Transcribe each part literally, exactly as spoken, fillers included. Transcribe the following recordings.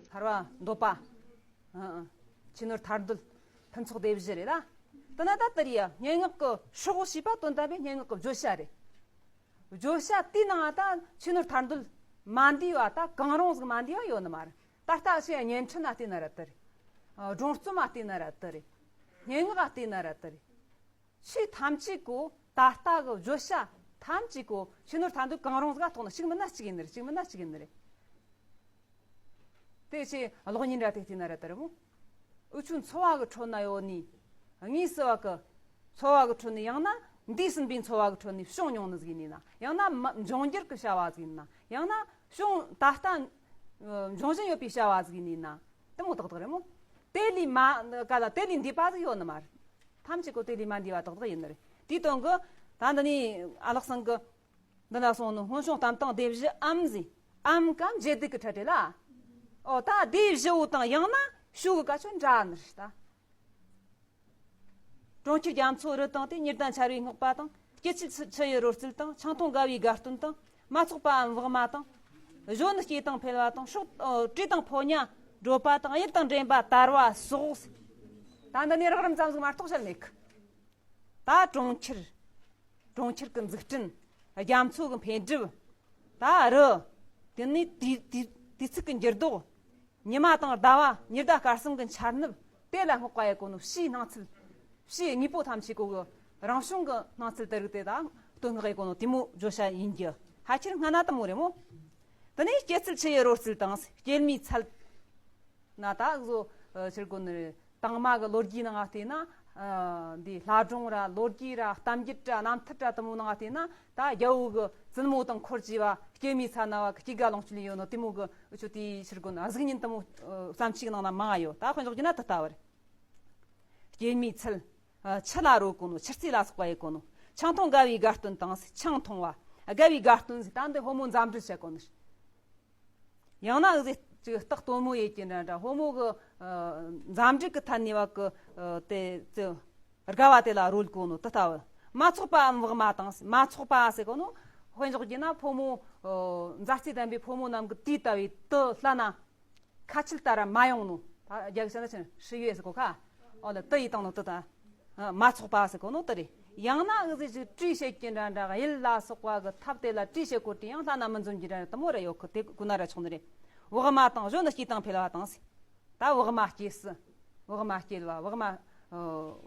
ཐར་པ་འདོད་པ། ཨ་ཨ། ཆོས་ནོར་ཐར་འདོད། ཕུན་ཚོགས་སྡེ་བཞི་རེད་ལ། དེ་ན་ད་དེ་རེད་ཡ། སྙན་ངག་གི་སྲོག་ཞེས་པ་དོན་དམ་པའི་སྙན་ངག་གི་བརྗོད་བྱ་རེད། བརྗོད་བྱ་དེའི་ནང་ད་ཆོས་ནོར་ཐར་འདོད་མ་འདུས་པ། ད་གང་རུང་ཟིག་མ་འདུས་པ་ཡོད་ནི་མ་རེད། ད་ལྟ་ཆོས་བརྙན་འཕྲིན་ལ་བལྟས་ན་ར་དེ་རེད། ཨ། སྒྲུང་རྩོམ་ལ་བལྟས་ན་ར་དེ་རེད། སྙན་ངག་ལ་བལྟས་ན་ར་དེ་རེད། ཆོས་ཐམས་ཅད་གོ། ད་ལྟ་གི་བརྗོད་བྱ་ཐམས་ཅད་གོ། ཆོས་ནོར་ཐར་འདོད་གང་རུང་ཟིག་ག་ཐོག་ན་གཅིག་མིན་ན་གཅིག་ཡིན་ནི་རེད། གཅིག་མིན་ན་གཅིག་ཡིན་ནི་རེད། དེ་ཆོས་གློག་བརྙན་ར་དེ་བལྟས་ན་ར་དེ་རེད་མོ། འུ་ཆོའི་འཚོ་བ་གི་ཁྲོད་ན་ཡོད་ནི། དངོས་སུ་བ་གི་འཚོ་བ་གི་ཁྲོད་ནས། ཡང་ན་འདས་ཟིན་པའི་འཚོ་བ་གི་ཁྲོད་ནས་བྱུང་མྱོང་ནི་ཟིག་ཡིན་ནི་ན། ཡང་ན་མ་འབྱུང་འགྱུར་གི་བྱ་བ་ཟིག་ཡིན་ན། ཡང་ན་བྱུང་ད་ལྟ་འབྱུང་བཞིན་ཡོད་པའི་བྱ་བ་ཟིག་ཡིན་ནི་ན། དེ་མོ་ཏག་ཏག་རེད་མོ། དེ་ལས་མ་ག་ལ་དེ་ལས་འདས་པ་ཟིག་ཡོད་ནི་མ་རེད། ཐམས་ཅད་གོ་དེ་ལས་མ་འདས་པ་ཏག་ཏག་ཡིན་ནི་རེད། དེའི་དོན་གི་ད་འདི་ནས་ཨ་ལགས་ཚང་གི་འདི་ན་སོང་ནི། སྔོན་བྱུང་གཏམ་དང་སྡེ་བཞི་འམ་ཟེར། འམ་གམ་རྗེས་ཟློས་ཀྱི་ཕྲད་རེད་ལ། ཨོ་ད་སྡེ་བཞི་བོ་དང་ཡང་ན་ཤུག་གི་བཀའ་ཆོས་འདྲ་ནི་རེད་ད། གྲོང་ཁྱེར་རྒྱ་མཚོ་རི་དང་དེ། ཉི་ཟླ་འཆར་བའི་སྔགས་པ་དང་། སྐྱེད་ཚལ་ཆུ་ཡི་རོལ་རྩེད་དང་། ཆང་འཐུང་དགའ་བའི་དགའ་སྟོན་དང་། མ་ཚོགས་པའམ་བག་མ་དང་། གཞོན་ནུ་སྐྱེས་དང་འཕེལ་བ་དང་། སྲོག་ཨོ་བཀྲེས་དང་ཕོ་ཉ་འགྲོགས་པ་དང་། གཡུལ་དང་འདྲེན་པ་དར་བ་སོགས། ད་འདི་ནས་རགས་རིམ་ཙམ་ཟིག་མ་གཏོགས་བཤད་མེད་གི། ད་གྲོང་ཁྱེར། གྲོང་ཁྱེར་གྱི་འཛུགས་སྐྲུན། རྒྱ་མཚོ་གི་འཕེལ་འགྲིབ། ད་རི། དེ་ནས་དུས་དུས་དུས་ཚིགས་ཀྱི་འགྱུར་ལྡོག། ཉི་མ་དང་ཟླ་བ། ཉི་ཟླ་སྐར་གསུམ་གྱི་འཆར་ནུབ། དེ་ལ་བསྔགས་པ་ཡེ་གོ་ནོ་ཕྱིའི་སྣང་ཚུལ། ཕྱིའི་དངོས་པོ་ཐམས་ཅད་གོ་གི་རང་བྱུང་གི་སྣང་ཚུལ་དེ་རིགས་དེ་ད་བསྟོད་བསྔགས་ཡེ་གོ་ནོ་དེ་མོ་བརྗོད་བྱ་ཡིན་རྒྱུ། ཕལ་ཆེར་སྔ་ན་དེ་མོ་རེད་མོ། དེ་ནས་སྐྱེད་ཚལ་ཆུ་ཡི་རོལ་རྩེད་དང་། སྐྱེད་མོས་ཚལ། ན་ད་གཟོད་ཕྱིར་གོ་ནི་རེད། དང་མ་གི་ལོ་རྒྱུས་ནང་བལྟས་ན། ཨ། འདི་ལྷ་སྒྲུང་ར་ལོ་རྒྱུས་ར་གཏམ་རྒྱུད་ར་རྣམ་ཐར་ར་དེ་མོ་ནང་བལྟས་ན། ད་རྒྱལ་པོ་གི་བཙུན་མོ་དང་འཁོར་གྱིས་པ་སྐྱེད་མོས་ཚལ་ན་བ་གི་སྐྱེ་རྒ་ལོངས་སྤྱོད་ཡོད་ནོ་དེ་མོ་གི་འུ་ཆོ་དེའི་ཕྱིར་གོ་ནི་གཟུགས་བརྙན་དེ་མོ་བརྩམས་ཆོས་ནང་ན་མང་ང་ཡོད། ད་དཔེ་འཇོག་རྒྱུ་ན་དེ་ལྟ་བུ་རེད། སྐྱེད་མོས་ཚལ། ཨ། ཆུ་ལ་རོལ་གོ་ནོ། ཆུ་རྩེ་ལ་སོགས་པ་ཡེ་གོ་ནོ། ཆང་འཐུང་དགའ་བའི་དགའ་སྟོན་དང་། ཆང་འཐུང་བ་དགའ་བའི་དགའ་སྟོན་ཟེར། ད་འདི་ཕོ་མོ་འཛམ་འགྲུལ་བྱེད་གོ་ནི། ཡང་ན་འུ་ཟེ་ཅིག་རྟགས་དོན་མོ་ཡེ་གི་འདྲ་འདྲ། ཕོ་མོ་གི་ཨ་འཛམ་འགྲུལ་གི་ཐད་ནས་བ་གི་ཨ་དེ་ཙི་དགའ་བ་དེ་ལ་རོལ་གོ་ནོ་དེ་ལྟ་བུ། མ་ཚོགས་པའམ་བག་མ་དང་། མ་ཚོགས་པ་ཟེར་གོ་ནོ། དཔེ་འཇོག་རྒྱུ་ན་ཕོ་མོ་ཨ་མཛའ་བརྩེ་ལྡན་པའི་ཕོ་མོ་རྣམས་ཀྱི་དུས་ལྟ་བུའི་དུ་ལྷ་ན་ཁ་ཆུལ་ལྟར་མ་ཡོང་ནོ། ད་རྒྱ་གི་ཆ་ན་ཆི་ཧྲི་ཡོད་ཟེར་གོ་ཁ། ཨོ་ལ་དུ་ཡི་བཏང་ནོ་དུ་ད། ཨ། མ་ཚོགས་པ་ཟེར་གོ་ནོ་དུ་རེད། ཡང་ན་འུ་ཟེ་ཅིག་བཀྲུས་བྱེད་ཀྱི་འདྲ་འདྲ། གཡུལ་ལ་སོགས་པ་གི་ཐབས་དེ་ལ་བཀྲུས་བྱེད་གོ་དུས་ཡང་ལྷ་ན་མི་འཛོམས་ཀྱི་འདྲ་དེ་མོ་ར་ཡོད་གི། དེ་གོ་ན་ར་ཆོག་ནི་རེད། བག་མ་དང་། གཞོན་ནུ་སྐྱེས་དང་འཕེལ་བ་དང་ཟེར། ད་བག་མ་སྐྱེས་སུ། བག་མ་སྐྱེས་པ། བག་མ་ཨ་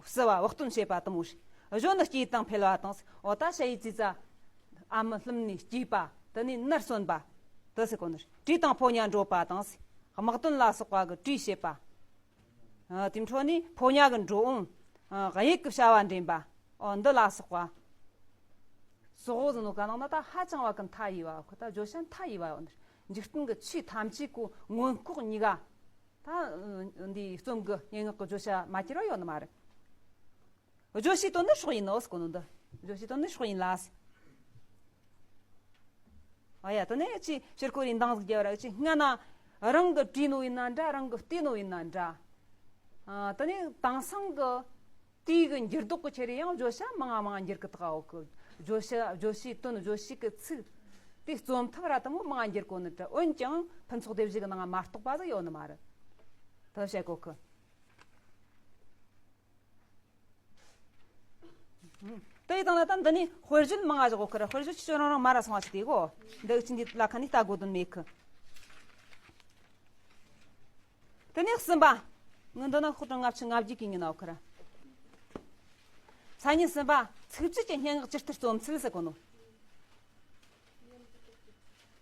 བསུ་བ། བག་སྟོན་བྱེད་པ་དེ་མོ་རེད། གཞོན་ནུ་སྐྱེས་དང་འཕེལ་བ་དང་ཟེར། འོ་ད་ཞ་ཡི་ཙི་ཙ་ཨ་མའི་ལྷུམས་ནས་སྐྱེས་པ། དེ་ནས་ནར་སོན་པ། དེ་ཟེར་གོ་ནི་རེད། བཀྲེས་དང་ཕོ་ཉ་འགྲོགས་པ་དང་ཟེར། དམག་དོན་ལ་སོགས་པ་གི་བཀྲུས་བྱེད་པ། ཨ། དེ་འཕྲོ་ནས་ཕོ་ཉ་གི་འགྲོ་འོང་། ཨ། གཡུལ་གི་བྱ་བ་འདྲེན་པ། ཨོ་འདི་ལ་སོགས་པ། སོགས་ཟེར་ནོ་ག་ནང་ན་ད་ཧ་ཅང་བ་གི་མཐའ་ཡས་པ། ཁོ་ད་བརྗོད་བྱ་མཐའ་ཡས་པ་ཡོད་ནི། འཇིག་རྟེན་གི་ཆོས་ཐམས་ཅད་གོ་མངོན་ལྐོག་གཉིས་ཀ། ད་འདི་རྩོམ་གི་སྙན་ངག་གི་བརྗོད་བྱ་མ་གྱུར་བ་ཡོད་ནི་མ་རེད། བརྗོད་བྱའི་དོན་ནི་སྲོག་ཡིན་ནོ་ཟེར་གོ་ནོ་འདི། བརྗོད་བྱའི་དོན་ནི་སྲོག་ཡིན་ལ་ཟེར། ཨ་ཡ། དེ་ནས་ཅི་ཕྱིར་གོ་རེ་འདང་ཟིག་རྒྱབ་ར་ཅི། སྔ་ན་རང་གི་བྲིས་ནོ་ཡིན་ན་འདྲ། རང་གི་བལྟས་ནོ་ཡིན་ན་འདྲ། ཨ། དེ་ནས་དེང་སང་གི་དུས་ཀྱི་འགྱུར་ལྡོག་གི་ཆེད་རེ་ཡང་བརྗོད་བྱ་མང་ང་མང་ང་འགྱུར་གི་ཐག་འོག་གི། བརྗོད་བྱ། བརྗོད་བྱའི་དོན། བརྗོད་བྱའི་གི་ཚིག་དེ་རྩོམ་ཐབས་ར་དེ་མོ་མང་ང་འགྱུར་གོ་ནི་འདྲ། འོན་ཀྱང་ཕུན་ཚོགས་སྡེ་བཞི་གི་ནང་ང་མ་གཏོགས་པ་ཟིག་ཡོད་ནི་མ་རེད། ད་བཤད་གོ་གི། དེ་ཡི་སྟེང་ལ་ད་འདི་ནས་དཔེར་བརྗོད་མང་ང་བཞག་གོ་ཁི་ར། དཔེར་བརྗོད་ཆི་ཆོ་རང་རང་མ་ར་སོང་བ་ཞིག་དེ་གོ། འདི་ཅི་འདི་ལ་ཁ་ནས་ལྟ་དགོས་དོན་མེད་ཁི། དེ་ནས་གསུམ་པ། ངི་འདི་ན་ཤོག་གྲངས་ལྔ་བཅུ་ང་བརྒྱད་ཀྱི་ཉིན་ནའོ་ཁི་ར། མཚན་ཉིད་གསུམ་པ། ཚིགས་བཅད་ཀྱི་སྙན་ངག་ཇི་ལྟར་རྩོམ་ཚུལ་ཟེར་གོ་ནོ།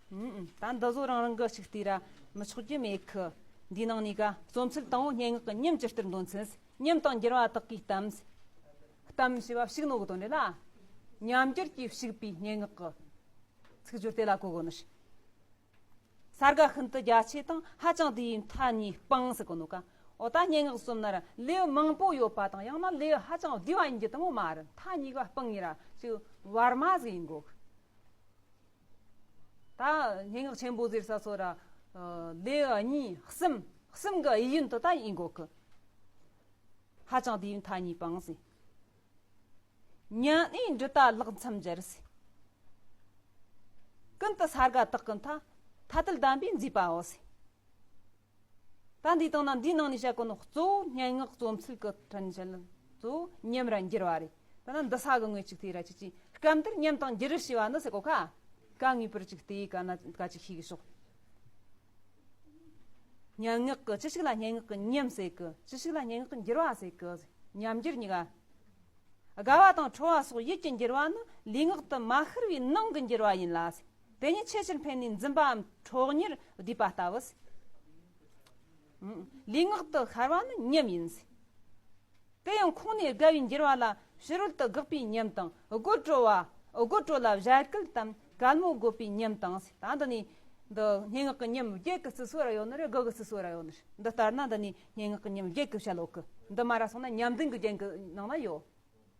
ཨུམ་ཨུམ། ད་འདི་བཟོ་རང་རང་གི་ཞིག་བལྟས་ར་མི་ཆོག་རྒྱུ་མེད་ཁི། འདིའི་ནང་ནས་ཀ་རྩོམ་ཚུལ་དང་པོ་སྙན་ངག་གི་ཉམས་ཇི་ལྟར་འདོན་ཚུལ། ཉམས་དང་འགྱུར་བ་དག་གིས་གཏམས། གཏམས་ཞེས་པ་ཕྱུགས་ནོ་གི་དོན་རེད་ལ། ཉམས་འགྱུར་གྱིས་ཕྱུག་པའི་སྙན་ངག་གི་ཚིག་སྦྱོར་དེ་ལ་གོ་དགོས་ནི་རེད། ས་དགའ་ཤིན་ཏུ་རྒྱ་ཆེ་དང་། ཧ་ཅང་བསྡུས་པའི་མཐའ་གཉིས་སྤངས་ཟེར་གོ་ནོ་ཀ། འོ་ད་སྙན་ངག་གསུམ་ན་ར་ལེའུ་མང་པོ་ཡོད་པ་དང་། ཡང་ན་ལེའུ་ཧ་ཅང་བསྡུས་པ་ཡིན་རྒྱུ་དེ་མོ་མ་རེད། མཐའ་གཉིས་ཀ་སྤངས་ཡིན་ར་ཅིག་བར་མ་ཟིག་ཡིན་གོ། ད་སྙན་ངག་ཆེན་པོ་ཟེར་ས་སོ་ར། ཨ། ལེའུ་གཉིས་གསུམ། གསུམ་གི་དབྱེ་ཡུན་དུ་ད་ཡིན་གོ་གི། ཧ་ཅང་བསྡུས་པའི་མཐའ་གཉིས་སྤངས་ཟེར། མྱ་ངན་འབྲི་ལྟ་ལག་མཚམས་སྦྱར་ཟེར། ཀུན་ཏུ་ས་དགའ་དག་གི་མཐའ། ཐ་དད་གདམས་པས་མཛེས་པའོ་ཟེར། ད་འདིའི་སྟེང་ན་འདིའི་ནང་ནས་བཤད་གོ་ནོ་གཙོ་བོ་སྙན་ངག་རྩོམ་ཚུལ་གྱི་ཕྲན་བཤད་ལ་གཙོ་བོ་ཉམས་ར་འགྱུར་བ་རེད། ད་ན་འདི་ས་གི་ངོས་གཅིག་དེ་ར་ཅི་ཅི་སྐབས་འདིར་ཉམས་དང་འགྱུར་རེ་ཞེས་པ་ནི་ཟེར་གོ་ཁ། གང་ངེས་པར་ཅིག་དེའི་ག་ན་ག་ཅིག་ཤེས་གི་ཤོག་སྙན་ངག་གི་ཅི་ཞིག་ལ་སྙན་ངག་གི་ཉམས་ཟེར་གི། ཅི་ཞིག་ལ་སྙན་ངག་གི་འགྱུར་བ་ཟེར་གི། ཉམས་འགྱུར་གཉིས་ཀ། དགའ་བ་དང་ཁྲོ་བ་སོགས་ཡིད་ཀྱི་འགྱུར་བ་ནི་ལུས་ངག་ཏུ་མ་ཤར་བའི་ནང་གི་འགྱུར་བ་ཡིན་ལ། དེ་ཉིད་ཆེས་ཆེར་འཕེལ་ནས་འཛིན་པའམ་ཁྲོ་གཉེར་བསྡུས་པ་ལྟ་བུ། ལུས་ངག་ཏུ་ཤར་བ་ནི་ཉམས་ཡིན། དེ་ཡང་ཁོང་ནས་དགའ་བའི་འགྱུར་བ་ལ་ཕྱི་རོལ་དུ་དགག་པའི་ཉམས་དང་། དགོད་བྲོ་བ། དགོད་བྲོ་ལ་བཞད་གད་དམ་གད་མོ་དགོད་པའི་ཉམས་དང་། ད་འདི་ནི་འདི་སྙན་ངག་གི་ཉམས་བརྒྱད་ཀྱི་རྩི་སྲོལ་ར་ཡོད་ནི་རེད། དགུ་གི་རྩི་སྲོལ་ར་ཡོད་ནི་རེད། འདི་ལྟར་ན་འདི་ནི་སྙན་ངག་གི་ཉམས་བརྒྱད་ཀྱི་བཤད་ལོ་གི། འདི་མ་ར་སོང་ན་ཉམས་ལྡན་གྱི་རྒྱན་གྱི་ནང་ན་ཡོད།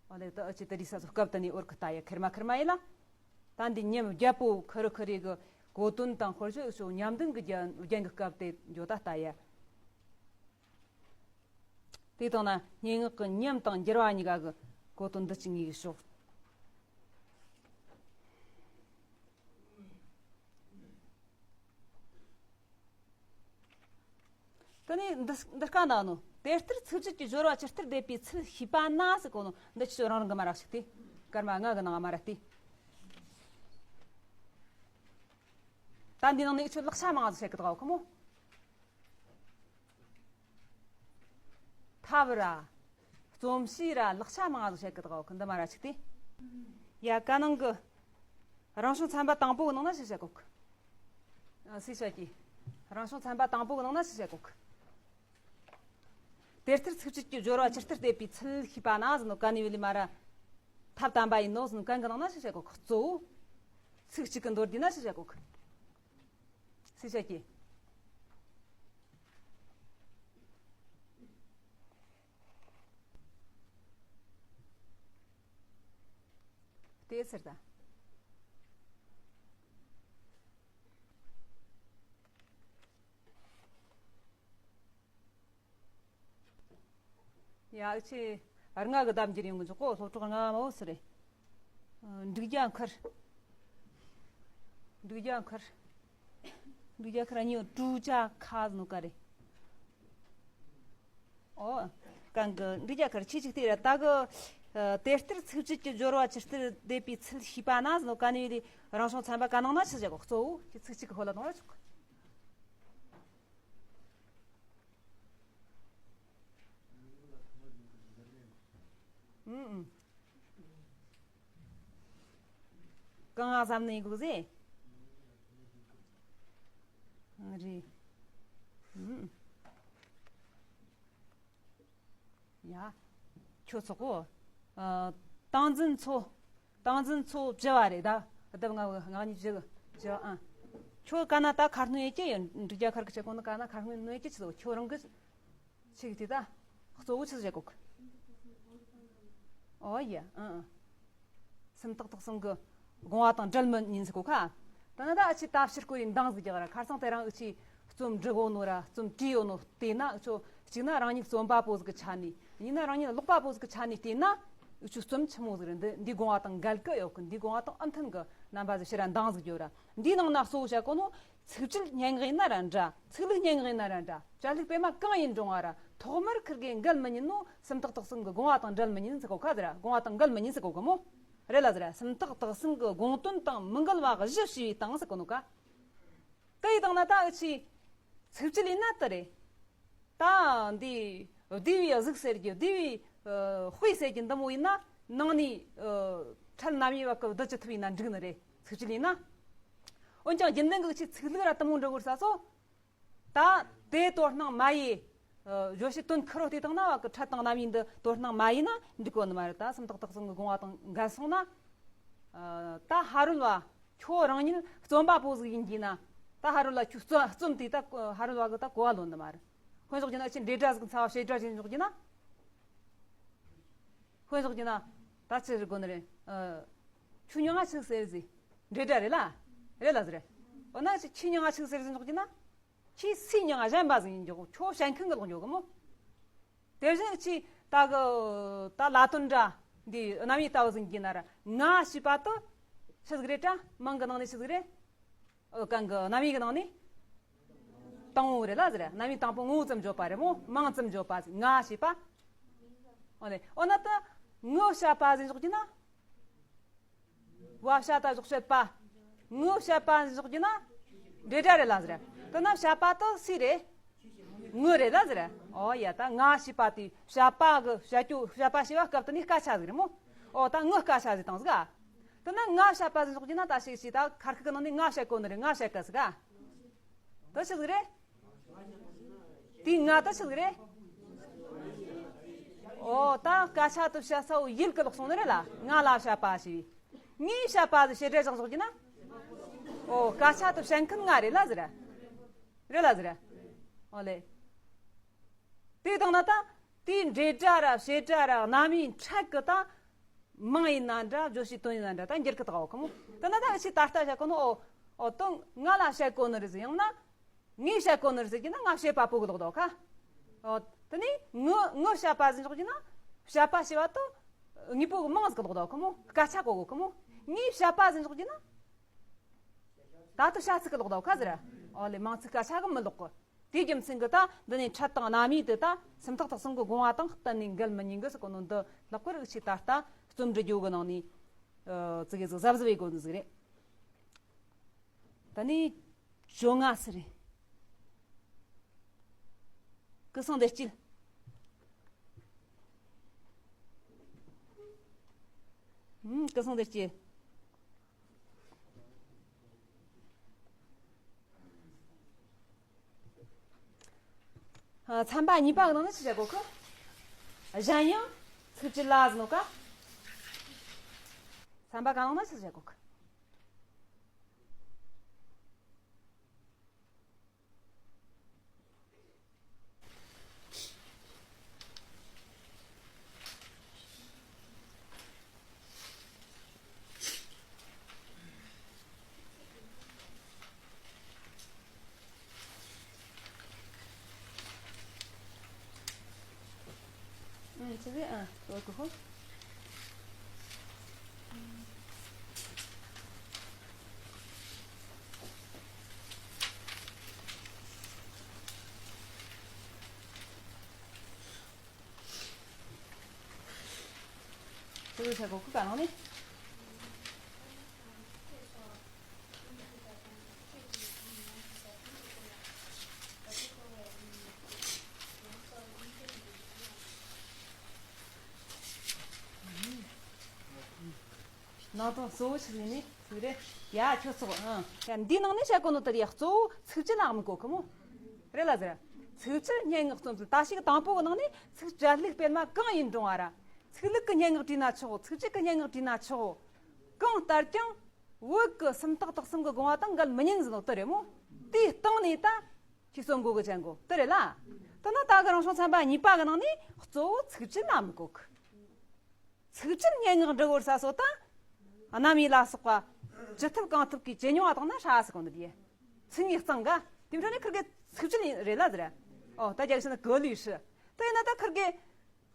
ཨོ་ལེ། ད་ཨ་ཅི་ད་རི་ས་སོ་སྐབས་ད་ནི་འོར་གི་ལྟ་ཡ་ཁེར་མ་ཁེར་མ་ཡིན་ལ། ད་འདི་ཉམས་བརྒྱད་པོ་ཁུ་རུ་ཁུ་རི་གི་གོ་དོན་དང་དཔེར་བརྗོད་སོགས་ཉམས་ལྡན་གྱི་རྒྱན་རྒྱན་གྱི་སྐབས་དེ་འཇོག་ད་ལྟ་ཡ། དེ་དང་ན་སྙན་ངག་གི་ཉམས་དང་འགྱུར་བ་གཉིས་ཀ་གི་གོ་དོན་འདི་ཅི་ངེས་ཤོག་དེ་ནས་འདི་འདི་སྐད་གནང་ནོ། དེ་ལྟར་ཚིག་བཅད་ཀྱི་སྦྱོར་བ་ཇི་ལྟར་བསྡེབས་པའི་ཚུལ་ཤེས་པ་ན་ཟེར་གོ་ནོ། འདི་ཁྱོད་རང་རང་གི་མ་ར་ཞིག་སྟེ། སྐར་མ་ལྔ་གི་ནང་མ་ར་སྟེ། ད་འདི་ནང་ནས་ཁྱོད་ལེགས་ཆ་མང་ཟིག་བཤད་གི་འདུག་གོ་མོ། ཐབས་ར། རྩོམ་གཤིས་ར་ལེགས་ཆ་མང་ཟིག་བཤད་གི་འདུག་གོ། འདི་མ་ར་ཞིག་སྟེ། ཡ་ག་ནང་གི་རང་བྱུང་ཚན་པ་དང་པོ་གི་ནང་ན་ཞིག་བཤད་གོ་གི། ཨ། སུས་བཤད་ཀྱི། རང་བྱུང་ཚན་པ་དང་པོ་གི་ནང་ན་ཞིག་བཤད་གོ་གི། དེ་ལྟར་ཚིག་བཅད་ཀྱི་སྦྱོར་བ་ཇི་ལྟར་བསྡེབས་པའི་ཚུལ་ཤེས་པ་ན་ཟེར་ནོ་གན་ནི་ཝི་ལི་མ་ར། ཐབས་དམ་པ་ཡིན་ནོ་ཟེར་ནོ་གན་གི་ནང་ན་ཞིག་བཤད་གོ་གི། གཙོ་བོ་ཚིག་གཅིག་གི་མདོར་བསྡུས་ན་ཞིག་བཤད་གོ་གི། སུས་བཤད་ཀྱི། དེ་ཟེར་ད། ཡ་ཨུ་ཆེ། ཨར་ང་གི་གདམ་རྒྱུ་ཡོང་གི་འཇོག་གོ། སློབ་གྲོགས་ང་མ་འོ་སི་རེད། འབྲུག་རྒྱ་མཁར། འབྲུག་རྒྱ་མཁར། འབྲུག་རྒྱ་མཁར་གཉིས་ཀྲུ་ཅ་ཁ་ཟེར་ནོ་ག་རེད། ཨོ། གང་གི་འབྲུག་རྒྱ་མཁར་ཆེ་ཆིག་དེ་ར་ད་གི། ཨ། དེ་ལྟར་ཚིག་བཅད་ཀྱི་སྦྱོར་བ་ཇི་ལྟར་བསྡེབས་པའི་ཚུལ་ཤེས་པ་ན་ཟེར་ནོ་གན་ནི་ཝི་ལི་རང་བྱུང་ཚན་པ་ག་ནང་ན་ཞིག་བཞག་གོ། གཙོ་བོ་ཁྱེད་ཚིག་གཅིག་གི་ཧོ་ལ་གཏོང་ར་ཆོག་ཨུ་ཨུ། གང་ང་བསམ་ནས་འགུག་ཟེ། རེད། ཨུ། ཡ། ཁྱོད་ཚོགས་གོ། ཨ། སྟངས་འཛིན་ཚོ། སྟངས་འཛིན་ཚོ་བཅུ་བ་རེད་ད། ལྡབ་ལྔ་བོ་ལྔ་གཉིས་བཅུ་གི་བཅུ་བ། ཨ། ཁྱོད་ག་ན་ད་ཁ་སྣོན་ཡེ་ཀྱི་ཡོད། འབྲུག་རྒྱ་མཁར་གི་ཆེ་གོང་ནི་ག་ན་ཁ་སྣོན་ཡེ་ཀྱི་ཆི་ལོ། ཁྱོད་རང་གི་ཆིག་དེ་ད་གཙོ་བོ་ཆི་བྱེད་གོ་གི། ཨོ་ཡ། ཨ་ཨ། སུམ་རྟགས་དག་གསུམ་གི་དགོངས་པ་དང་འབྲལ་མི་ཉན་ཟེར་གོ་ཁ། ད་ནི་ད་ཨ་ཆི་ད་ཕྱིར་སྐོར་ཡིན་འདང་ཟིག་རྒྱག་ར། ཁར་སང་དེ་རིང་ཨུ་ཆི་རྩོམ་འབྲི་གོ་ནོ་ར་རྩོམ་བྲིས་ཡོད་ནོ་བལྟས་ན། ཨུ་ཆོ་གཅིག་ན་རང་ཉིད་རྩོམ་པ་པོ་ཟིག་གི་ཆ་ནས། གཉིས་ན་རང་ཉིད་ཀློག་པ་པོ་ཟིག་གི་ཆ་ནས་བལྟས་ན། ཨུ་ཆོ་རྩོམ་ཆི་མོ་ཟིག་རེད། འདི་འདི་དགོངས་པ་དང་འགལ་གི་ཡོད་གི། འདི་དགོངས་པ་དང་ཨ་མཐུན་གི་རྣམ་པ་ཟིག་ཕྱིར་ར་འདང་ཟིག་རྒྱོབ་ར། འདིའི་ནང་ན་གཙོ་བོ་བཤད་གོ་ནོ། ཚིག་བཅད་སྙན་ངག་ཡིན་ན་ར་འདྲ། ཚིག་ལྷུག་སྙན་ངག་ཡིན་ན་ར་འདྲ། བཅད་ལྷུག་པད་མ་གང་ཡིན་རུང་བ་ར། ཐོག་མར་ཁིར་གེ་འགལ་མི་ཉན་ནོ། སུམ་རྟགས་དག་གསུམ་གི་དགོངས་པ་དང་འབྲལ་མི་ཉན་ཟེར་གོ་ཁ་ཟེར་ར། དགོངས་པ་དང་འགལ་མི་ཉན་ཟེར་གོ་གི་མོ། རེད་ལ་ཟེར་ར། སུམ་རྟགས་དག་གསུམ་གི་དགོངས་དོན་དང་མི་འགལ་བ་གཞི་ཞེས་པའི་སྟངས་ཟེར་གོ་ནོ་ཀ། དེ་ཡི་སྟེང་ན་ད་ཨུ་ཆི་ཚིག་བཅད་ཡིན་ན་དེ་རེད། ད་འདི་བསྡུས་པའི་གཟུགས་ཟེར་རྒྱུ། བསྡུས་པའི་ཨ་དཔེ་ཟེར་རྒྱུ་འདི་མོ་ཡིན་ན་ནང་ནས་ཨ་ཁྲལ་རྣམ་དབྱེ་བ་གི་བསྡུ་ཅི་ཐུབ་ཡིན་ན་འགྲིག་ནི་རེད། ཚིག་བཅད་ཡིན་ན། འོན་ཀྱང་རྒྱུན་ལྡན་གི་ཨུ་ཆི་ཚིག་ལྷུག་ར་དེ་མོ་འབྲི་དགོས་ས་སོ། ད་དེ་དོ་སྣང་མ་ཡེ། ཨ་བརྗོད་བྱའི་དོན་ཁེར་རོ་དེ་དང་ན་བ་གི་ཁྲལ་དང་རྣམ་དབྱེ་འདི་དོ་སྣང་མ་ཡེ་ན་འགྲིག་གོ་ནི་མ་རེད། ད་སུམ་རྟགས་དག་གསུམ་གི་དགོངས་པ་དང་འགལ་སོང་ན། ཨ་ད་ཕ་རོལ་བ་ཁྱོད་རང་ཉིད་རྩོམ་པ་པོ་ཟིག་ཡིན་གྱི་ན། ད་ཕ་རོལ་བ་ཁྱོད་རྩོམ་རྩོམ་དེ་ད་ཕ་རོལ་བ་གི་ད་གོ་བ་ལོན་ནི་མ་རེད། དཔེ་འཇོག་གྱི་ན་ཨུ་ཆི་འབྲེལ་སྒྲ་ཟིག་ཚ་བ་བྱེད་སྒྲ་ཞིག་འཇོག་གྱི་ན། དཔེ་འཇོག་གྱི་ན། ད་ཅི་ཟེར་དགོས་ནི་རེད། ཨ་ཁྱོད་མྱིང་ང་ཆི་ཟེར་ཟིག་འབྲེལ་སྒྲ་རེད་ལ། རེད་ལ་ཟེར། འོ་ན་ཁྱོད་ཁྱོད་མྱིང་ང་ཆི་ཟེར་ཟིག་འཇོག་གྱི་ན། ཁྱོད་སུའི་མྱིང་ང་གཞན་པ་ཟིག་ཡིན་འཇོག་ཁྱོད་བཤད་མཁན་གི་ལོག་འཇོག་གི་མོ། དེ་བཞིན་ཁྱོད་ད་གི་ད་ལ་དོན་འདྲ་འདི་རྣམ་དབྱེ་ལྟ་བུ་ཟིག་གྱི་ན་ར། ང་ཞེས་པ་དེ་ཆི་ཟིག་རེད་དྲ། མིང་གི་ནང་ནས་ཆི་ཟིག་རེད། ཨོ་གང་གི་རྣམ་དབྱེ་གི་ནང་ནས། དང་པོ་རེད་ལ་ཟེར། རྣམ་དབྱེ་དང་པོ་ངོ་བོ་ཙམ་བརྗོད་པ་རེད་མོ། མིང་ཙམ་བརྗོད་པ་ཟེར། ང་ཞེས་པ། འོ་ལེ། འོ་ན་ད་ངུ་བྱ་བ་ཟེར་འཇོག་རྒྱུ་ན། བ་བྱ་ད་བཞག་བྱེད་པ། ངུ་བྱ་བ་ཟེར་འཇོག་རྒྱུ་ན། འབྲེལ་སྒྲ་རེད་ལ་ཟེར། དེ་ན་བྱ་བ་དེ་སུ་རེད། ངུ་རེད་ལ་ཟེར། འོ་ཡ། ད་ང་ཞེས་པ་དེ་བྱ་བ་གི་བྱ་རྒྱུ་བྱ་བ་ཞེས་པ་སྐབས་དེ་ནས་སྐད་ཆ་ཟིག་རེད་མོ། འོ་ད་ངུ་སྐད་ཆ་ཟིག་དང་ཟིག་ཨ། དེ་ན་ང་བྱ་བ་ཟེར་འཇོག་རྒྱུ་ན་ད་ཞིག་ཞིག་ད་ཁ་ཁུ་གི་ནང་ནས་ང་བཤད་གོ་ནི་རེད། ང་བཤད་གི་ཟིག་ཨ། དེ་ཆི་ཟིག་རེད། དེའི་ང་ད་ཆི་ཟིག་རེད། ཨོ་ད་སྐད་ཆ་དེ་བཤད་ས་བོ་ཡུལ་གི་ལོག་སོང་ནི་རེད་ལ། ང་ལ་བྱ་བ་ཞེས་པའི། ངའི་བྱ་བ་ཟེར་བྱེད་སྒྲ་བཞག་འཇོག་རྒྱུ་ན། ཨོ་སྐད་ཆ་དེ་བཤད་མཁན་ང་རེད་ལ་ཟེར། རེད་ལ་ཟེར། ཨོ་ལེ། དེ་དང་ན་ད་དེའི་འབྲེལ་སྒྲ་ར་བྱེད་སྒྲ་ར་རྣམ་དབྱེ་ཕྲད་གི་ད། མིང་ཡིན་ན་འདྲ། བརྗོད་བྱའི་དོན་ཡིན་ན་འདྲ། ད་འགྱུར་གི་ད་འོ་ཁ་མོ། ད་ན་ད་ཕྱི་ད་ལྟ་བཤད་གོ་ནོ། ཨོ་ཨོ་དོན་ང་ལ་བཤད་གོ་ནི་རེད་ཟེར། ཡང་ན་ངས་བཤད་གོ་ནི་རེད་ཟེར་གྱི་ན་ང་བྱེད་པ་པོ་གི་ལོག་ད་འོ་ཁ། ཨོ་དེ་ནས་ངུ་ངུ་བྱ་བ་ཟེར་འཇོག་གྱི་ན་བྱ་བ་ཞེས་པ་དེ་དངོས་པོ་གི་མིང་ཟིག་གི་ལོག་ད་འོ་ཁ་མོ། སྐད་ཆ་གོ་གོ་ཁ་མོ། ངས་བྱ་བ་ཟེར་འཇོག་གྱི་ན་ད་དེ་བྱ་ཚིག་གི་ལོག་ད་འོ་ཁ་ཟེར། ཨོ་ལེ། མིང་ཚིག་སྐད་ཆ་གི་མི་ལོག་གི། དེའི་རྒྱུ་མཚན་གྱིས་ད་འདི་ནས་ཕྲད་དང་རྣམ་དབྱེ་དེ་ད་སུམ་རྟགས་དག་གསུམ་གྱི་དགོངས་པ་དང་གཏན་ནས་འགལ་མི་ཉན་གི་ཟེར་གོ་ནོ་འདི་ལྷག་པར་ཆེ་ད་ལྟ་རྩོམ་འབྲི་རྒྱུ་གི་ནང་ནས་ཨ་ཙི་གེ་ཟིག་གཟབ་གཟབ་བྱེད་དགོས་ནི་ཟིག་རེད། ད་ནི་བཅོ་ལྔ་ཟིག་རེད། སྐུ་གསུང་བདེ་སྐྱིད། ཨུམ། སྐུ་གསུང་བདེ་སྐྱིད། ཨ། ཚན་པ་གཉིས་པ་གི་ནང་ནས་ཆི་བྱེད་གོ་གི། གཞན་ཡང་ཚིག་གཅིག་ལ་ཟེར་ནོ་ཀ། ཚན་པ་ག་ནང་ན་ཆི་བྱེད་གོ་གི། ཨང་། ཆི་ཟེར། ཨང་། ཨོ་ཀོ་ཧོ། ཆི་ཟེར་གོ་གི་ག་ནང་ནས། ནང་དོན་གཙོ་བོ་ཞིག་ཡིན་ནི་ཟིག་རེད། ཡ་ཁྱོད་ཚོ། ཨང་། ཡ་འདིའི་ནང་ནས་བཤད་གོ་ནོ་དེ་རེད། གཙོ་བོ་ཚིག་གཅིག་ལ་དམིགས་གོ་གི་མོ། རེད་ལ་ཟེར། ཚིག་གཅིག་སྙན་ངག་རྩོམ་ཚུལ། ད་ཞིག་དང་པོ་གི་ནང་ནས་ཚིག་བཅད་ལྷུག་སྤེལ་མ་གང་ཡིན་རུང་བ་ར། ཚིག་ལྷུག་གི་སྙན་ངག་བྲིས་ན་ཆོག། ཚིག་གཅིག་གི་སྙན་ངག་བྲིས་ན་ཆོག། གང་ལྟར་ཀྱང་བོད་ཀྱི་སུམ་རྟགས་དག་གསུམ་གྱི་དགོངས་པ་དང་འགལ་མི་ཉན་ཟེར་ནོ་དེ་རེད་མོ། དེའི་སྟེང་ནས་ད་ཁྱེད་གསུང་གོ་གི་ཅན་གོ་དེ་རེད་ལ། དེ་ན་ད་གི་རང་བྱུང་ཚན་པ་གཉིས་པ་གི་ནང་ནས་གཙོ་བོ་ཚིག་གཅིག་ལ་དམིགས་གོ་གི། ཚིག་གཅིག་སྙན་ངག་འབྲི་དགོས་ས་སོ་ད། རྣམ་དབྱེ་ལ་སོགས་པ་ཅི་ཐུབ་གང་ཐུབ་ཀྱིས་ཇེ་ཉུང་བ་བཏང་ན་ཧྲ་ཟེར་གོ་ནི་དེ། ཚིག་ངེས་གཙང་ག། དེ་འཕྲོ་ནས་ཁིར་གི་ཚིག་གཅིག་རེད་ལ་ཟེར། ཨོ་ད་རྒྱ་གཞི་ན་གོ་ལུས་ཧྲི། དེ་ཡིན་ན་ད་ཁིར་གི་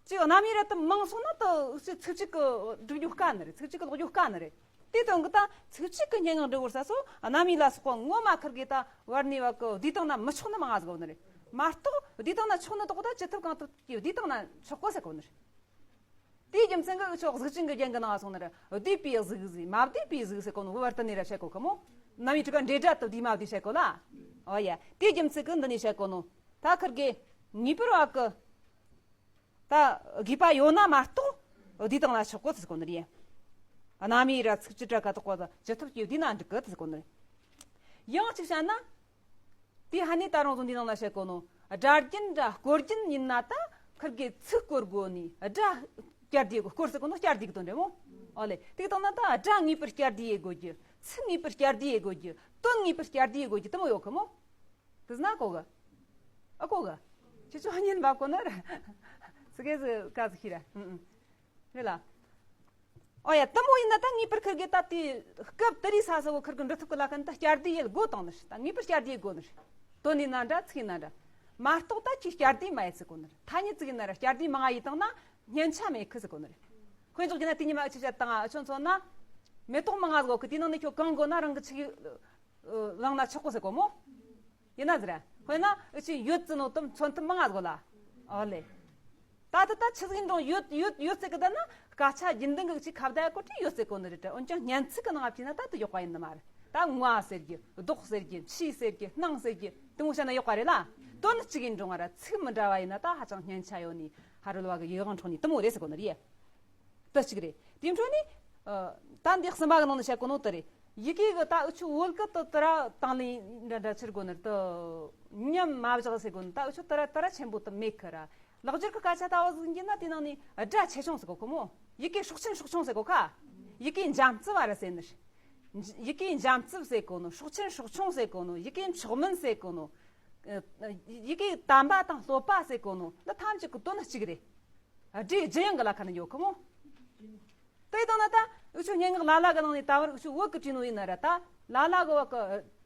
ཅིག་རྣམ་དབྱེ་ར་དེ་མང་སོང་ན་དེ་ཚིག་གཅིག་གི་སྒྲིག་རྒྱུ་དཀའ་ནི་རེད། ཚིག་གཅིག་གི་ཀློག་རྒྱུ་དཀའ་ནི་རེད། དེ་དོན་གི་ད་ཚིག་གཅིག་གི་སྙན་ངག་འབྲི་དགོས་ས་སོ་རྣམ་དབྱེ་ལ་སོགས་པ་ངོ་མ་ཁིར་གི་ད་བར་ནས་བ་གི་བསྡུས་བཏང་ན་མི་ཆོག་ནི་མང་ང་ཟིག་གོ་ནི་རེད། མ་གཏོགས་བསྡུས་བཏང་ན་ཆོག་ནི་དོག་ད་ཅི་ཐུབ་གང་ཐུབ་ཀྱིས་བསྡུས་བཏང་ན་ཆོག་གོ་ཟེར་གོ་ནི་རེད། དེའི་རྒྱུ་མཚན་གྱིས་འུ་ཆོ་གཟུགས་ཅན་གྱི་རྒྱན་གྱི་ནང་སོང་ནི་རེད། བསྡུས་པའི་གཟུགས་ཟེར། མ་བསྡུས་པའི་གཟུགས་ཟེར་གོ་ནོ་བར་དུ་ནས་ར་བཤད་གོ་གི་མོ། རྣམ་དབྱེ་དྲུག་ག་འབྲེལ་སྒྲ་དེ་བསྡུས་མ་བསྡུས་བཤད་གོ་ལ། ཨོ་ཡ། དེའི་རྒྱུ་མཚན་གྱིས་འདི་ནས་བཤད་གོ་ནོ། ད་ཁིར་གི་ངེས་པར་བ་གི་ད་དགོས་པ་ཡོད་ན་མ་གཏོགས་བསྡུས་བཏང་ན་ཆོག་གོ་ཟེར་གོ་ནི་རེད། རྣམ་དབྱེ་ར་ཚིག་གཅིག་ར་ག་དོག་པ་ད་ཅི་ཐུབ་ཀྱིས་བསྡུས་ན་འགྲིག་གི་ཟེར་གོ་ནི་རེད། ཡང་གཅིག་བཤད་ན། དེ་ཧ་ནི་ད་རུང་བཟོ་འདི་ནང་ལ་བཤད་གོ་ནོ། སྒྲ་རྒྱན་འདྲ་བཀོད་རྒྱན་ཡིན་ན་ད་ཁིར་གི་ཚིག་བཀོད་དགོས་ནི་སྒྲ་བསྐྱར་ཟློས་དགོས། བཀོད་ཟེར་གོ་ནོ་བསྐྱར་ཟློས་གི་དོན་རེད་མོ། ཨོ་ལེ། དེ་གི་དང་ན་ད་སྒྲ་ངེས་པར་བསྐྱར་ཟློས་དགོས་རྒྱུ། ཚིག་ངེས་པར་བསྐྱར་ཟློས་དགོས་རྒྱུ། དོན་ངེས་པར་བསྐྱར་ཟློས་དགོས་རྒྱུ་དེ་མོ་ཡོད་གི་མོ། དེ་ན་གོ་གི། ཨ་གོ་གི། ཁྱེད་ཚོ་ཉན་པ་གོ་ན་ར། ཙི་གེ་ཟིག་ཀ་ཟིག་ཤི་ར། ཨུ་ཨུ། རེད་ལ། ཨོ་ཡ། དེ་མོ་ཡིན་ན་ད་ངེས་པར་ཁིར་གི་ད་དེ་སྐབས་དེ་རིང་ས་ས་བོ་ཁིར་གི་འབྲི་ཐུབ་གི་ལ་ཁན་ད་བསྐྱར་ཟློས་ཡེད་དགོས་བཏང་ནི་རེད། ད་ངེས་པར་བསྐྱར་ཟློས་ཡེད་དགོས་ནི་རེད། དོན་ཡིན་ན་འདྲ་ཚིག་ཡིན་ན་འདྲ། མ་གཏོགས་ད་ཁྱེད་བསྐྱར་ཟློས་མ་ཡེད་ཟེར་གོ་ནི་རེད། ཐ་སྙད་ཅིག་ཡིན་ན་ར་བསྐྱར་ཟློས་མང་ང་ཡེད་བཏང་ན་སྙན་ཆ་མེད་གི་ཟེར་གོ་ནི་རེད། དཔེ་འཇོག་རྒྱུ་ན་དེ་ཉི་མ་ཨ་ཆི་བཤད་བཏང་ཨ་ཆོ་མཚོན་ན། མེ་ཏོག་མང་ང་ཟིག་གོ་གི། དེ་ནང་ནས་ཁྱོད་གང་དགོས་ན་རང་གི་ཆིག་ཡུ་བླངས་ན་ཆོག་གོ་ཟེར་གོ་མོ། ཡིན་ན་ཟེར། དཔེར་ན་འུ་ཆོས་ཡོད་ཟེར་ནོ་དེ་མཚོན་ཐབས་མང་ང་དགོས་ལ། ཨོ་ལེ། ད་ལྟ་ད་ཆི་ཟིག་འགྲོ་ཡོད་ཡོད་ཡོད་ཟེར་གི་ད་ན་སྐད་ཆ་རྒྱུན་ལྡན་གི་ཅིག་ཁ་བརྡ་གོ་དྲི་ཡོད་ཟེར་གོ་ནི་རེད། འོན་ཀྱང་སྙན་ཚིག་གི་ནང་ང་བྱས་ན་ད་དེ་ཡོག་པ་ཡིན་ནི་མ་རེད། ད་ང་ཟེར་རྒྱུ་རྡོག་ཟེར་རྒྱུ་ཕྱི་ཟེར་རྒྱུ་སྣང་ཟེར་རྒྱུ་དེ་མོ་བཤད་ན་ཡོག་པ་རེད་ལ། དོན་གཅིག་ཡིན་འགྲོ་ང་ར་ཚིག་མི་འདྲ་བ་ཡིན་ན་ད་ཧ་ཅང་སྙན་ཆ་ཡོད་ནི་ཧ་རོལ་བ་གི་ཡིག་དབང་འཕྲོག་ནི་དེ་མོ་རེད་ཟེར་གོ་ནི་རེད། དེ་གཅིག་རེད། དེ་འཕྲོ་ནི། ཨ། ད་འདི་གསུམ་པ་གི་ནང་ནས་བཤད་གོ་ནོ་དེ་རེད། ཡི་གེ་གི་ད་འུ་ཆོ་བོད་སྐད་དུ་དེ་ར་དང་ལེན་འདྲ་འདྲ་ཕྱིར་གོ་ནི་རེད་དེ། ཉམས་མ་བཞག་ཟེར་གོ་ནི་ད་འུ་ཆོ་དེ་ར་དེ་ར་ཆེན་པོ་དེ་མེད་ཁི་ར། ལེགས་སྦྱར་གི་སྐད་ཆ་ལྟ་བུ་ཟིག་ཡིན་ན་དེ་ནང་ནས་སྒྲ་ཆེ་ཆུང་ཟེར་གོ་ཁི་མོ། ཡི་གེ་སྲོག་ཆེན་སྲོག་ཆུང་ཟེར་གོ་ཁ། ཡི་གེ་འཇམ་རྩུབ་བ་ར་ཟེར་ནི་རེད། ཡི་གེ་འཇམ་རྩུབ་ཟེར་གོ་ནོ། སྲོག་ཆེན་སྲོག་ཆུང་ཟེར་གོ་ནོ། ཡི་གེ་མཆོག་མིན་ཟེར་གོ་ནོ། ཨ། ཡི་གེ་དམ་པ་དང་སློབ་པ་ཟེར་གོ་ནོ་འདི་ཐམས་ཅད་གི་དོན་གཅིག་རེད། སྒྲའི་ལྗིད་ཡང་གི་ལ་ཁ་ནས་ཡོད་ཁི་མོ། དེ་དང་ན་ད་འུ་ཆོ་སྙན་ངག་ལ་ལ་གི་ནང་ནས་ད་བར་འུ་ཆོ་བོད་གི་བྲིས་ནོ་ཡིན་ན་ར་ད་ལ་ལ་གི་བ་གི་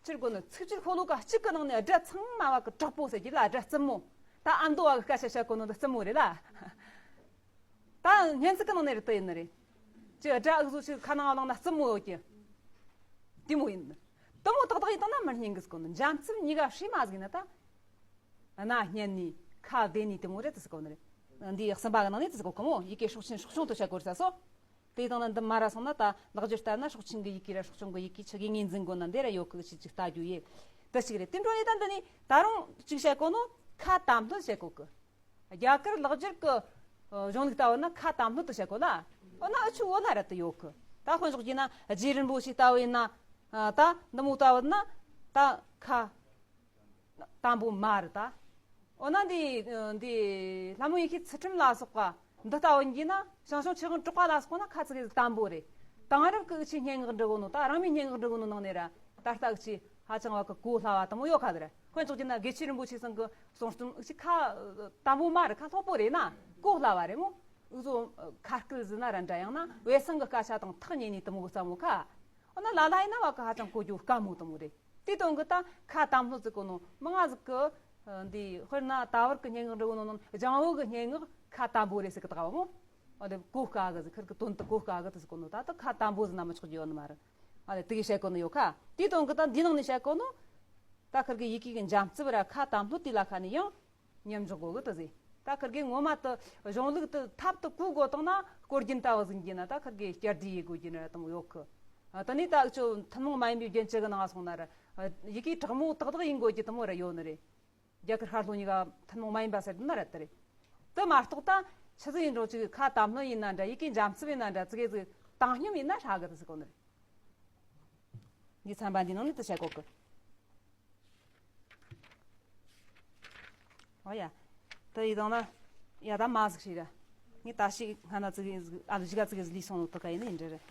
ཕྱིར་གོ་ནི་ཚིག་སྦྱོར་ཤོ་ལོ་ཀ་གཅིག་གི་ནང་ནས་སྒྲ་ཚང་མ་བ་གི་དྲག་པོ་ཟེར་གྱི་ལ་སྒྲ་རྩུབ་མོ། ད་ཨ་མདོ་བ་གི་སྐད་ཆ་བཤད་གོ་ནོ་འདི་རྩུབ་མོ་རེད་ལ། ད་སྙན་ཚིག་གི་ནང་ནས་རེད་དེ་ཡིན་ནི་རེད། ཅི་སྒྲ་འུ་ཟོ་ཞིག་ཁ་ནང་བླངས་ན་རྩུབ་མོ་ཡོད་ཀྱི། དེ་མོ་ཡིན། དེ་མོ་ཏག་ཏག་ཡིན་དང་ན་མི་སྙན་གི་ཟེར་གོ་ནི། འཇམ་རྩུབ་གཉིས་ཀ་བསྲེས་མ་ཟིག་ཡིན་ན་ད། སྣ་སྙན་ནི་ཁ་བདེ་ནི་དེ་མོ་རེད་དེ་ཟེར་གོ་ནི་རེད། འདི་གསུམ་པ་གི་ནང་ནས་དེ་ཟེར་གོ་ཁི་མོ། ཡི་གེ་སྲོག་ཆེན་སྲོག་ཆུང་དུ་བྱ་དགོས་ས་སོ། དེ་དང་ན་འདི་མ་ར་སོང་ན་ད་ལེགས་སྦྱར་ལྟར་ན་སྲོག་ཆེན་གི་ཡི་གེ་ར་སྲོག་ཆུང་གི་ཡི་གེ་ཆི་གི་ངོས་འཛིན་དགོས་ན་འདི་ར་ཡོད་གི་ཅིག་ཅིག་ལྟ་རྒྱུ་ཡེ། དེ་ཞིག་རེད། དེ་འཕྲོ་ནས་ད་འདི་ནི་ད་རུང་ཅིག་བཤད་གོ་ནོ། ཁ་དམ་ལྷོད་བཤད་གོ་གི། རྒྱ་གར་ལེགས་སྦྱར་གི་གཞུང་ལུགས་ལྟ་བུ་ན་ཁ་དམ་ལྷོད་དུ་བཤད་གོ་ལ། འོ་ན་འུ་ཆོ་བོད་ན་ར་དེ་ཡོད་གི། ད་དཔེ་འཇོག་རྒྱུ་ན་རྗེ་རིན་པོ་ཆེ་ལྟ་བུ་ཡིན་ན། ད་འདི་མོ་ལྟ་བུ་ན་ད་ཁ་དམ་པོ་མ་རེད་ད། འོ་ན་འདི་འདི་ལྷ་མོ་ཡེ་ཤེས་ཚུལ་ཁྲིམས་ལ་སོགས་པ་འདི་ལྟ་བུ་ཡིན་གྱི་ན་ཞང་ཞུང་ཆོས་དབང་གྲགས་པ་ལ་སོགས་ན་ཁ་ཙིག་གེ་དམ་པོ་རེད། དེང་རབས་ཀྱི་འུ་ཆོས་སྙན་ངག་འབྲི་གོ་ནོ་ད་རང་མོས་སྙན་ངག་འབྲི་གོ་ནོ་ནང་ནས་ར་ད་ལྟ་འུ་ཆོས་ཧ་ཅང་བ་གི་གོ་སླ་བ་དེ་མོ་ཡོད་ཁ་ཟེར། དཔེ་འཇོག་རྒྱུ་ན་དགེ་བཤེས་རིན་པོ་ཆེ་ཚང་གི་གསུང་རྩོམ་འུ་ཆོས་ཁ་དམ་པོ་མ་རེད། ཁ་སློག་པོ་རེད་ན་གོ་སླ་བ་རེད་མོ། འུ་ཚོ་ཁ་སྐད་ཟིན་ན་ར་འདྲ་ཡང་ན་བས་སང་གི་སྐད་ཆ་དང་ཐག་ཉེ་ནས་དེ་མོ་གི་རྩ་མོ་ཁ། འོ་ན་ལ་ལ་ཡིན་ན་བ་གི་ཧ་ཅང་གོ་རྒྱུ་དཀའ་མོ་དེ་མོ་རེད། དེ་དོན་གི་ད་ཁ་དམ་ལྷོད་ཟེར་གོ་ནོ་མི་ང་ཟིག་གི། འདི་དཔེར་ན་ད་བར་གི་སྙན་ངག་འབྲི་གོ་ནོ་ནང་ལྗང་བུ་གི་སྙན་ངག་ཁ་དམ་པོ་རེད་ཟེར་གི་ད་ག་བ་མོ། ཨ་ལེ་གོ་དཀའ་གི་ཟིག་ཁིར་གི་དོན་དུ་གོ་དཀའ་གི་དེ་ཟེར་གོ་ནོ་ད་ད་ཁ་དམ་པོ་ཟིག་ན་མི་ཆོག་རྒྱུ་ཡོད་ནི་མ་རེད། ཨ་ལེ་དེ་གི་བཤད་གོ་ནོ་ཡོད་ཁ། དེ་དོན་གི་ད་འདི་ནང་ནས་བཤད་གོ་ནོ། ད་ཁིར་གི་ཡི་གེ་གི་འཇམ་རྩུབ་ར་ཁ་དམ་ལྷོད་དེ་ལ་ཁ་ནས་ཡང་མཉམ་འཇོག་དགོས་གི་དེ་ཟེར། ད་ཁིར་གི་ངོ་མ་དེ་གཞུང་ལུགས་དེ་ཐབས་དེ་གོ་དགོས་བཏང་ན་སྐོར་རྒྱུན་ལྟ་བུ་ཟིག་ཡིན་ན་ད་ཁིར་གི་བསྐྱར་ཟློས་ཡེ་དགོས་རྒྱུ་ན་དེ་མོ་ཡོད་གི། ཨ་དེ་ནས་ད་འུ་ཆོ་ཐུན་མོང་མ་ཡིན་པའི་རྒྱན་ཅི་གི་ནང་སོང་ན་ར་ཡི་གེ་དྲག་མོ་ཏག་ཏག་ཡིན་དགོས་རྒྱུ་དེ་མོ་ར་ཡོད་ནི་རེད། རྒྱ་གར་ཤར་ལྷོ་གཉིས་ཀ་ཐུན་མོང་མ་ཡིན་པ་ཟེར་ན་ར་དེ་རེད། དེ་མ་གཏོགས་ད་ཆི་ཟིག་ཡིན་རུང་ཅིག་ཁ་དམ་ལྷོད་ཡིན་ན་འདྲ། ཡི་གེ་འཇམ་རྩུབ་ཡིན་ན་འདྲ། ཙི་གེ་ཟིག་བཏང་སྙོམས་ཡིན་ན་ཧྲ་གི་དེ་ཟེར་གོ་ནི་རེད། འདི་ཚན་པ་འདི་ནང་ནས་དེ་བཤད་གོ་གི། ཨོ་ཡ། དེ་ཡི་དང་ན་ཡ་ད་མ་ཟིག་ཞིག་ར། ངས་ད་ཞིག་སྔ་ན་ཙི་གེ་ཟིག་ཨ་ལུ་ཞིག་ག་ཙི་གེ་ཟིག་ལུས་སོང་ནོ་དེ་ག་ཡིན་ནི་ཡིན་འདྲ་རེད།